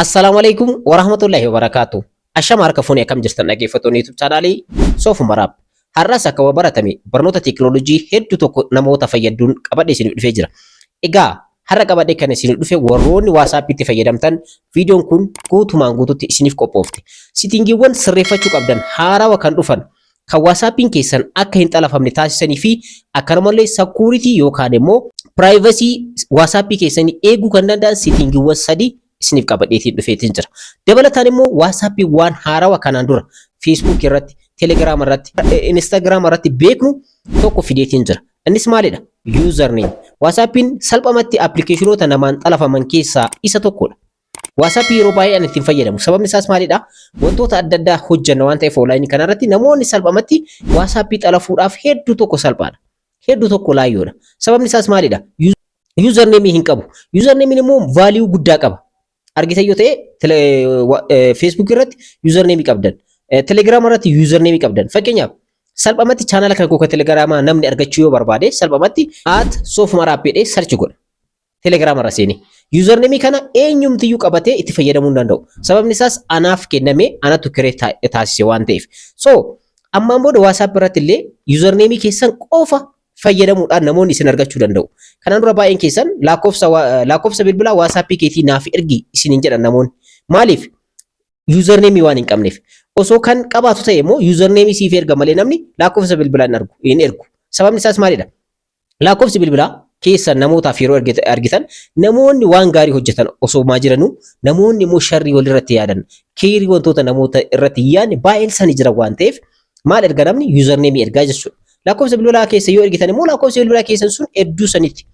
Assalaamu alaikum warahmatullahi wabarakaatu. Ashama harka fuunee, akkam jirtan dhaggeeffattoonni YouTube chaanaalii Soofuma Raab? Har'as akkuma baratame barnoota teekinooloojii hedduu tokko namoota fayyadduun qabadhee isiniif dhufee jira. Egaa har'a qabadhee kan isiniif dhufe, warroonni WhatsAppitti fayyadamtan viidiyoon kun guutumaan guututti isiniif qophoofte. Settingiiwwan sirreeffachuu qabdan haarawa kan dhufan, kan WhatsAppiin keessan akka hin xalafamne taasisanii fi akkanumallee security yookaan immoo privacy WhatsAppii keessanii eeguu kan danda'an settingiiwwan sadi isiniif qabadheetiin dhufeetiin jira. Dabalataan immoo WhatsAppii waan haarawa kanaan dura Facebook irratti, Telegram irratti, Instagram irratti beeknu tokko fideetiin jira. Innis maalidha? Username. WhatsAppiin salphumatti appilikeeshinoota namaan xalafaman keessaa isa tokkodha. WhatsAppii yeroo baay'ee ani ittiin fayyadamu. Sababni isaas maalidha? Wantoota adda addaa hojjanna waan ta'eef, onlaayinii kanarratti namoonni salphumatti WhatsAppii xalafuudhaaf hedduu tokko salphaadha. Hedduu tokko laayyoodha. Sababni isaas maalidha? Username hin qabu. Username immoo value guddaa qaba. Argitan yoo ta'e, Facebook irratti username qabdan. Telegram irratti username qabdan. Fakkeenyaaf, salphumatti chaanala kan koo Telegramaa namni argachuu yoo barbaade, salphumatti @soofumaraap jedhee search godha. Telegram irra seenee. Username kana eenyumtiyyuu qabatee itti fayyadamuu hin danda'u. Sababni isaas anaaf kenname, anatu create taasise waan ta'eef. So ammaan booda WhatsApp irratti illee username keessan qofa fayyadamuudhaan namoonni isin argachuu danda'u. Kanaan dura baay'een keessan "Lakkoofsa bilbilaa WhatsApp keetii naaf ergi" isiniin jedhan namoonni. Maaliif? Username waan hin qabneef. Osoo kan qabaatu ta'e immoo username siif erga malee namni lakkoofsa bilbilaa hin argu, hin ergu. Sababni isaas maalidha? Lakkoofsi bilbilaa keessan namootaaf yeroo argitan, namoonni waan gaarii hojjetan osoo maa jiranuu, namoonni immoo sharrii walirratti yaadan, keerii wantoota namoota irratti hin yaadne baay'een isaanii jiran waan ta'eef, maal erga namni? Username ergaa jechuudha. Lakkoofsa bilbilaa keessa yoo ergitan immoo, lakkoofsa bilbilaa keessan sun hedduu sanitti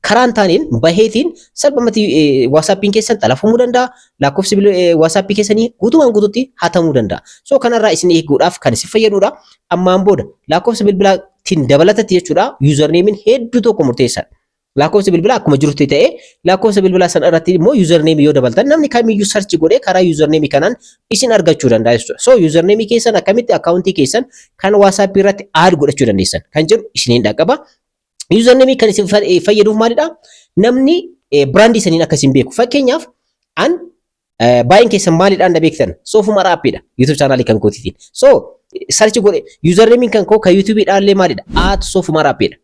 karaan taaneen baheetiin salphumatti WhatsAppiin keessan xalafamuu danda'a. Lakkoofsi WhatsAppii keessanii guutumaan guututti hatamuu danda'a. So kanarraa isin eeguudhaaf kan isin fayyadudha. Ammaan booda lakkoofsa bilbilaatiin dabalatatti jechuudha, usernameiin hedduu tokko murteessaadha. Lakkoofsa bilbilaa akkuma jirutti ta'ee, lakkoofsa bilbilaa sana irratti immoo usernameii yoo dabaltan, namni kamiyyuu search godhee karaa usernameii kanaan isin argachuu danda'a jechuudha. So usernameii keessan akkamitti akkaawuntii keessan kan WhatsAppii irratti add godhachuu dandeessan kan jedhu isiniin dhaqqaba. Usernameii kan isin fayyaduuf maalidha? Namni brandii saniin akka isin beeku. Fakkeenyaaf, an baay'een keessan maalidhaan na beektan? Soofuma Raappiidha. YouTube chaanaalii kan kootiitiin. So search godhe, usernameiin kan koo kan YouTubeidhaan illee maalidha? @soofumaraappiidha.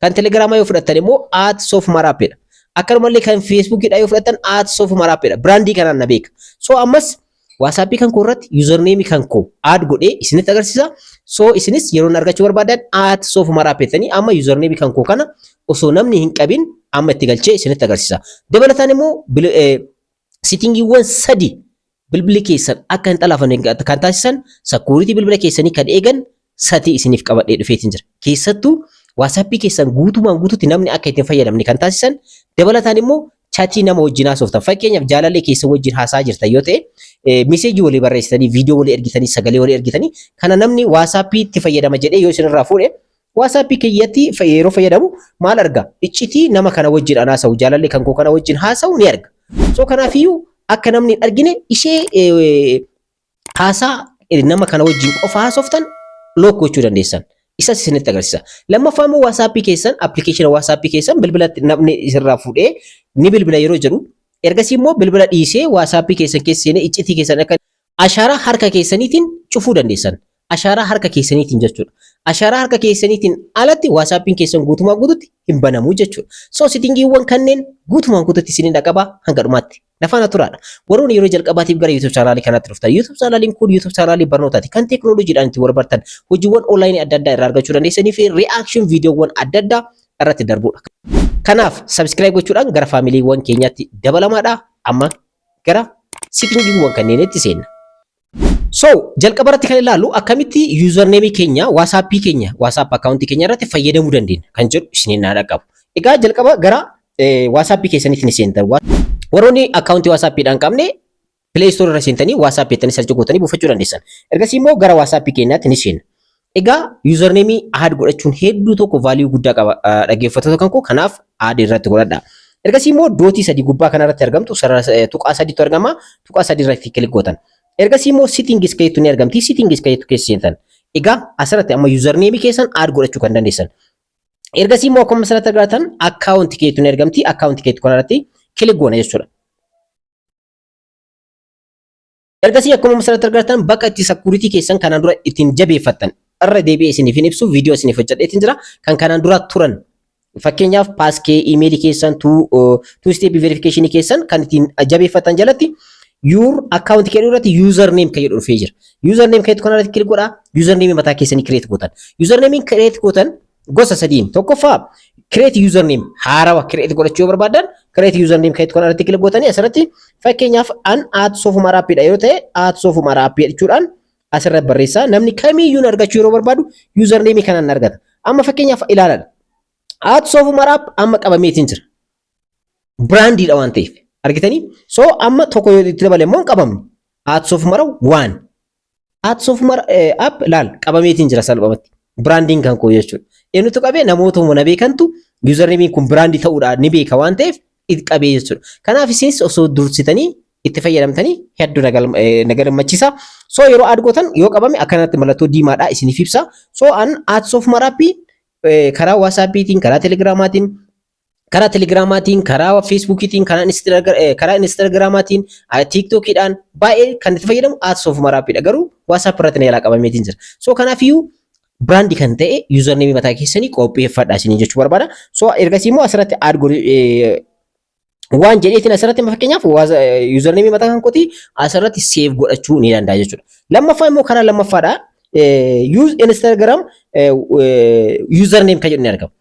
Kan Telegramaa yoo fudhattan immoo @soofumaraappiidha. Akkanumallee kan Facebookiidha yoo fudhattan @soofumaraappiidha. Brandii kanaan na beeka. So ammas WhatsAppii kan koo irratti usernameii kan koo add godhee isinitti agarsiisa. So isinis yeroo argachuu barbaadan @soofumaraappi jettanii, amma usernameii kan koo kana osoo namni hin qabin amma itti galchee isinitti agarsiisa. Dabalataan immoo settingiiwwan sadi bilbilli keessan akka hin xalafanne kan taasisan, security bilbila keessanii kan eegan sadi isiniif qabadhee dhufeetiin jira. Keessattuu WhatsAppii keessan guutumaan guututti namni akka ittiin fayyadamne kan taasisan, dabalataan immoo chatii nama wajjin haasoftan, fakkeenyaaf jaalallee keessan wajjin haasaa jirtan yoo ta'e, messageii walii barreessitanii, viidiyoo walii ergitanii, sagalee walii ergitanii, kana namni WhatsAppii itti fayyadama jedhee yoo isinirraa fuudhe, WhatsAppii kiyyatti yeroo fayyadamu maal arga? Iccitii nama kana wajjin an haasa'u, jaalallee kan koo kana wajjin haasa'u ni arga. So kanaafiyyuu akka namni hin argine ishee haasaa nama kana wajjin qofa haasoftan lock gochuu dandeessan. Isas isinitti agarsiisa. Lammaffaa immoo WhatsAppii keessan, appilikeeshina WhatsAppii keessan bilbilatti namni isirraa fuudhee ni bilbila yeroo jedhu, ergasii immoo bilbila dhiisee WhatsAppii keessan keessa seenee iccitii keessan akka ashaaraa harka keessaniitiin cufuu dandeessan. Ashaaraa harka keessaniitiin jechuudha. Ashaaraa harka keessaniitiin alatti WhatsAppiin keessan guutumaan guututti hin banamu jechuudha. So settingiiwwan kanneen guutumaan guututti isiniin dhaqqabaa, hanga dhumaatti na faana turaadha. Warroonni yeroo jalqabaatiif gara YouTube chaanaalii kanaatti dhuftan, YouTube chaanaaliin kun YouTube chaanaalii barnootaati. Kan teekinooloojiidhaan itti wal bartan, hojiiwwan onlaayinii adda addaa irraa argachuu dandeessanii fi reaction viidiyoowwan adda addaa irratti darbudha. Kanaaf subscribe gochuudhaan gara familyiiwwan keenyaatti dabalamaadha. Amma gara settingiiwwan kanneenitti seenna. So jalqaba irratti kan ilaallu akkamitti usernameii keenya WhatsAppii keenya, WhatsApp akkaawuntii keenya irratti fayyadamuu dandeenya kan jedhu isiniin naa dhaqqabu. Egaa jalqaba gara WhatsAppii keessanitti ni seentan. Warroonni akkaawuntii WhatsAppiidhaan qabne, Play Store irra seentanii WhatsAppii jettanii search gootanii buufachuu dandeessan. Ergasii immoo gara WhatsAppii keenyaatti ni seenna. Egaa usernameii add godhachuun hedduu tokko value guddaa qaba, dhaggeeffattoota kan koo, kanaaf add irratti godhadha. Ergasii immoo dotii sadii gubbaa kanarratti argamtu, tuqaa sadiitu argama. Tuqaa sadii irratti click gootan. Ergasii immoo settings keettu ni argamti. Settings keettu keessa seentan. Egaa asirratti amma usernameii keessan add godhachuu kan dandeessan. Ergasii immoo akkuma asirratti argatan akkaawuntii keettu ni argamti. Akkaawuntii keettu kanarratti click goona jechuudha. Ergasii akkuma asirratti argattan bakka itti security keessan kanaan dura ittiin jabeeffattan irra deebi'ee isiniif hin ibsu, viidiyoo isiniif hojjedheetiin jira. Kan kanaan dura turan, fakkeenyaaf passkey, iimeelii keessan, two step verification keessan kan ittiin jabeeffatan jalatti your account jedhu irratti username kan jedhu dhufee jira. Username kan jedhu kanarratti click godhaa. Username mataa keessanii create gootan. Username create gootan gosa sadiin. Tokkoffaa, create username haarawa create godhachuu yoo barbaadan, create username kan jedhu kanarratti click gootanii asirratti fakkeenyaaf an @sofumarappiidha yoo ta'e, @sofumaraappii jechuudhaan asirratti barreessaa. Namni kamiiyyuu argachuu yeroo barbaadu username kanaan argata. Amma fakkeenyaaf ilaaladha. @sofumaraap amma qabameetiin jira. Brandiidha waan ta'eef. Argitanii? So amma tokko yoo itti dabale immoo hin qabamne. @sofumara1. @sofumara app laal, qabameetiin jira salphumatti. Brandiin kan koo jechuudha. Eenyutu qabee? Namoota na beekantu usernameiin kun brandii ta'uudhaan ni beeka waan ta'eef itti qabee jechuudha. Kanaaf isinis osoo dursitanii itti fayyadamtanii hedduu na gammachiisa. So yeroo add gootan yoo qabame akkanatti mallattoo diimaadhaa isiniif ibsa. So an @sofumaraappii karaa WhatsAppiitiin, karaa Telegramaatiin, karaa Facebookiitiin, karaa Instagramaatiin, TikTokiidhaan baay'ee kan itti fayyadamu @sofumaraappidha. Garuu WhatsApp irratti na jalaa qabameetiin jira. So kanaafiyyuu brandii kan ta'e usernameii mataa keessanii qopheeffadha isinii jechuu barbaada. So ergasii immoo asirratti add waan jedheetiin asirratti fakkeenyaaf usernameii mataa kan kootii asirratti save godhachuu ni danda'a jechuudha. Lammaffaa immoo, karaa lammaffaadha. Use Instagram username kan jedhu ni argama.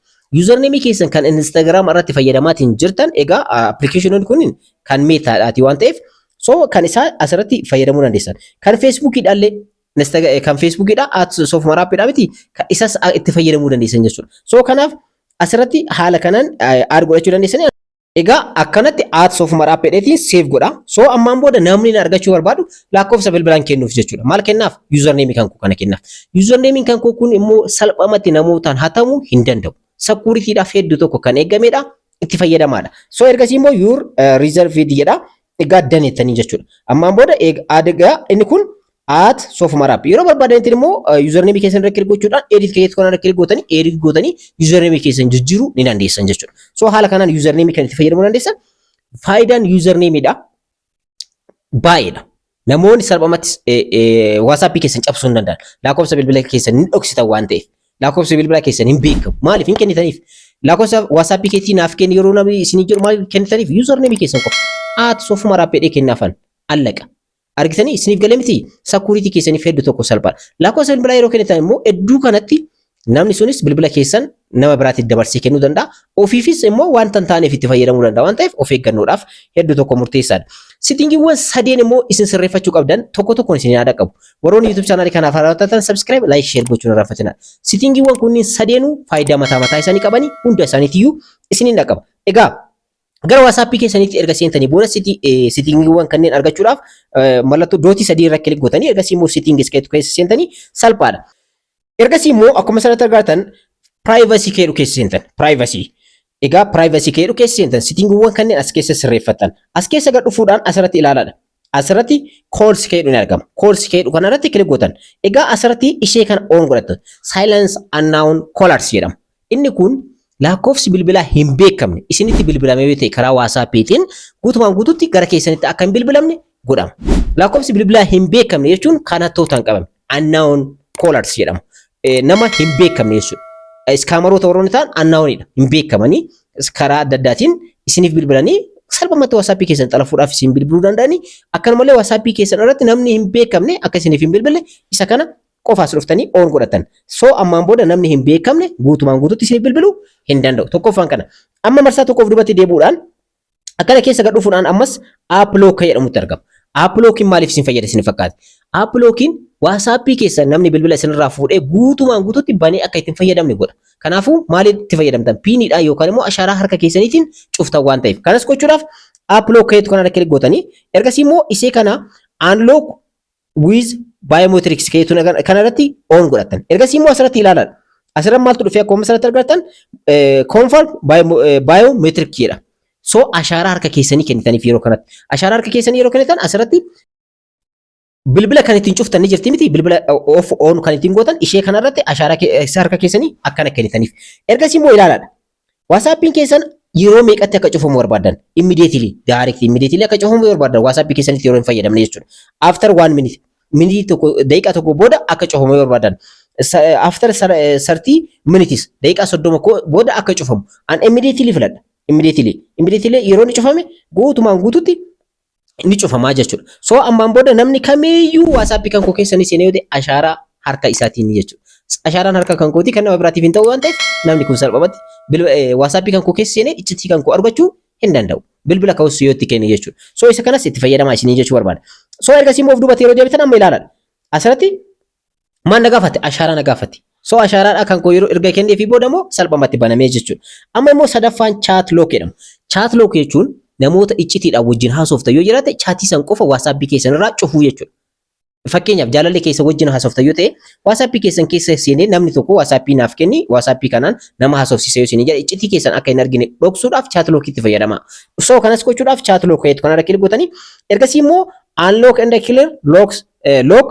Usernameii keessan kan Instagram irratti fayyadamaatiin jirtan, egaa applicationoonni kun kan Metadhaati waan ta'eef, so kan isaa asirratti fayyadamuu dandeessan. Kan Facebookiidhaallee, kan Facebookiidha @sofumaraappidha miti, isas itti fayyadamuu dandeessan jechuudha. So kanaaf asirratti haala kanaan add godhachuu dandeessan. Egaa akkanatti @sofumaraappidheetiin save godha. So ammaan booda namni na argachuu barbaadu lakkoofsa bilbilaan kennuuf jechuudha. Maal kennaaf? Usernameii kan koo kana kennaaf. Usernameiin kan koo kun immoo salphumatti namootaan hatamuu hin danda'u. Securitydhaaf hedduu tokko kan eegamedha. Itti fayyadamaadha. So ergasii immoo your reserved jedha. Egaa daneettanii jechuudha. Ammaan booda egaa inni kun @sofumaraap. Yeroo barbaadanitti immoo usernameii keessan irra click gochuudhaan edit keessa kana irra click gootanii, edit gootanii usernameii keessan jijjiiruu ni dandeessan jechuudha. So haala kanaan usernameii kan itti fayyadamuu dandeessan. Faayidaan usernameiidha baay'eedha. Namoonni salphumatti WhatsAppii keessan cabsuu hin danda'an. Lakkoofsa bilbila keessan ni dhoksitan waan ta'eef. Lakkoofsa bilbila keessan hin beekamu. Maaliif hin kennitaniif? Lakkoofsa WhatsAppii keetii naaf kenni yeroo namni isinii jedhu maaliif kennitaniif? Usernameii keessan qofa. @sofumaraap jedhee kennaafan allaqa. Argitanii, isiniif galee miti? Security keessaniif hedduu tokko salphaadha. Lakkoofsa bilbilaa yeroo kennitan immoo hedduu kanatti namni sunis bilbila keessan nama biraatti dabarsee kennuu danda'a. Ofiifis immoo wanta hin taaneef itti fayyadamuu danda'a waan ta'eef, of eeggannoodhaaf hedduu tokko murteessaadha. Settingiiwwan sadeen immoo isin sirreeffachuu qabdan tokko tokkoon isin yaada qabu. Warroonni YouTube channelii kanaaf haaraa taatan subscribe, like, share gochuun irraanfatinaa. Settingiiwwan kunniin sadeenuu faayidaa mataa mataa isaanii qabanii hunda isaaniitiyyuu isiniin dhaqqaba. Egaa gara WhatsAppii keessaniitti erga seentanii booda settingiiwwan kanneen argachuudhaaf mallattoo dotii sadii irra click gootanii, ergasii immoo settings keessa seentanii salphaadha. Ergasii immoo akkuma sanatti argatan privacy keedhu keessa seentan. Privacy. Egaa privacy keedhu keessa seentan, settingiiwwan kanneen as keessa sirreeffatan. As keessa gad dhufuudhaan asirratti ilaalaadha. Asirratti calls keedhu ni argama. Calls keedhu kanarratti click gootan. Egaa asirratti ishee kana on godhattan. Silence unknown callers jedhama. Inni kun lakkoofsi bilbilaa hin beekamne isinitti bilbilamee yoo ta'e, karaa WhatsAppiitiin guutumaan guututti gara keessanitti akka hin bilbilamne godhama. Lakkoofsi bilbilaa hin beekamne jechuun kan hattootaan qabame unknown callers jedhama. Nama hin beekamne jechuudha. Scammeroota warroonni ta'an unknownidha. Hin beekamanii karaa adda addaatiin isiniif bilbilanii salphumatti WhatsAppii keessan xalafuudhaaf isin bilbiluu danda'anii, akkanumallee WhatsAppii keessan irratti namni hin beekamne akka isiniif hin bilbille isa kana qofaas dhuftanii on godhatan. So ammaan booda namni hin beekamne guutumaan guututti isiniif bilbiluu hin danda'u. Tokkoffaan kana. Amma marsaa tokkoof duubatti deebi'uudhaan akkana keessa gad dhufuudhaan ammas app lock jedhamutti argama. App lockiin maaliif isin fayyada isin fakkaate? App lockiin WhatsAppii keessa namni bilbila isinirraa fuudhee guutumaan guututti banee akka ittiin fayyadamne godha. Kanaafuu maaliif itti fayyadamtan? PINiidhaan yookaan immoo ashaaraa harka keessaniitiin cuftan waan ta'eef. Kanas gochuudhaaf app lock keetu kana click gootanii, ergasii immoo isee kana unlock with biometrics keetu kanarratti on godhatan. Ergasii immoo asirratti ilaalan. Asirratti maaltu dhufee? Akkuma asirratti argattan confirm biometric jedha. So ashaaraa harka keessanii kennitaniif yeroo kanatti. Ashaaraa harka keessanii yeroo kennitan asirratti bilbila kan ittiin cuftan ni jirti miti, bilbila off on kan ittiin gootan ishee kanarratti ashaaraa harka keessanii akkana kennitaniif. Ergasii immoo ilaalaadha. WhatsAppiin keessan Yeroo meeqatti akka cufamu barbaadan? Immediately, direct, immediately akka cufamu barbaadan WhatsApp keessanitti yeroo hin fayyadamne jechuudha. After 1 minute, minitii 1, daqiiqaa 1 booda akka cufamu barbaadan. After 30 minutes, daqiiqaa 30 booda akka cufamu. An immediately filadha. Immediately. Immediately yeroo inni cufame guutumaan guututti ni cufamaa jechuudha. So ammaan booda namni kamiiyyuu WhatsApp kan koo keessa ni seenee yoo ta'e ashaaraa harka isaatiin jechuudha. Ashaaraan harka kan kootii kan nama biraatiif hin ta'u waan ta'eef, namni kun salphumatti WhatsApp kan koo keessa seenee iccitii kan koo argachuu hin danda'u. Bilbila ka'us yoo itti kenne jechuudha. So isa kanas itti fayyadamaa isinii jechuu barbaada. So ergasii immoo of duubatti yeroo deebitan amma ilaaladha. Asirratti maal na gaafate? Ashaaraa na gaafate. So ashaaraadha kan koo yeroo erga kennee fi booda immoo salphumatti banamee jechuudha. Amma immoo sadaffaan chat lock jedhama. Chat lock jechuun namoota iccitiidhaan wajjin haasoftan yoo jiraate, chatii san qofa WhatsApp keessan irraa cufuu jechuudha. Fakkeenyaaf, jaalallee keessa wajjin haasoftan yoo ta'e, WhatsApp keessan keessa seenee namni tokko "WhatsApp naaf kenni, WhatsApp kanaan nama haasofsiisa" yoo isin jedhe, iccitii keessan akka hin argine dhoksuudhaaf chat lock itti fayyadama. So kanas gochuudhaaf chat lock kanarra click gootanii, ergasii immoo unlock and clear locks, lock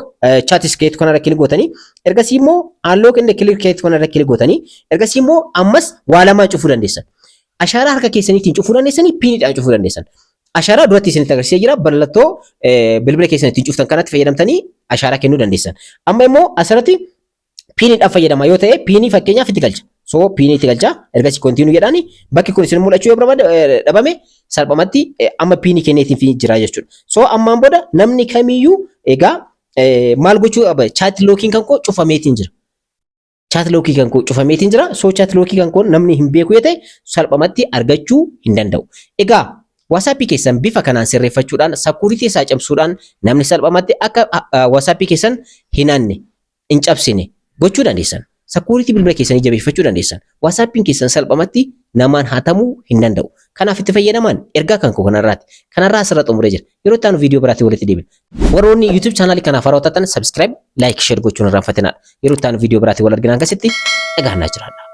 chats keetu kanarra click gootanii, ergasii immoo unlock and clear keetu kanarra click gootanii, ergasii immoo ammas waa lamaan cufuu dandeessan. Ashaaraa harka keessaniitiin cufuu dandeessanii, PINiidhaan cufuu dandeessan. Ashaaraa duratti isinitti agarsiisee jira. Mallattoo bilbila keessan ittiin cuftan kanatti fayyadamtanii ashaaraa kennuu dandeessan. Amma immoo asirratti PINiidhaan fayyadama yoo ta'e, PINii fakkeenyaaf itti galcha. So PINii itti galcha. Ergasii continue jedhaani. Bakki kun isin mul'achuu yoo barbaade dhabame, salphumatti amma PINii kenneetiin jira jechuudha. So ammaan booda namni kamiyyuu egaa maal gochuu qaba? Chat lockiin kan koo cufameetiin jira. Chat lockii kan koo cufameetiin jira. So chat lockii kan koo namni hin beeku yoo ta'e, salphumatti argachuu hin danda'u. Egaa WhatsApp keessan bifa kanaan sirreeffachuudhaan, security isaa cimsuudhaan, namni salphumatti akka WhatsApp keessan hin hanne, hin cabsine gochuu dandeessan. Security bilbila keessanii jabeeffachuu dandeessan. WhatsAppiin keessan salphumatti namaan hatamuu hin danda'u. Kanaaf itti fayyadamaan ergaa kan koo kanarraati. Kanarraa asirra xumuree jira. Yeroo itti aanu viidiyoo biraatti walitti deebina. Warroonni YouTube channelii kanaaf haarawaa taatan, subscribe, like, share gochuun irraanfatinaa. Yeroo itti aanu viidiyoo biraatti wal argina, akkasitti dhagaannaa jiraadha.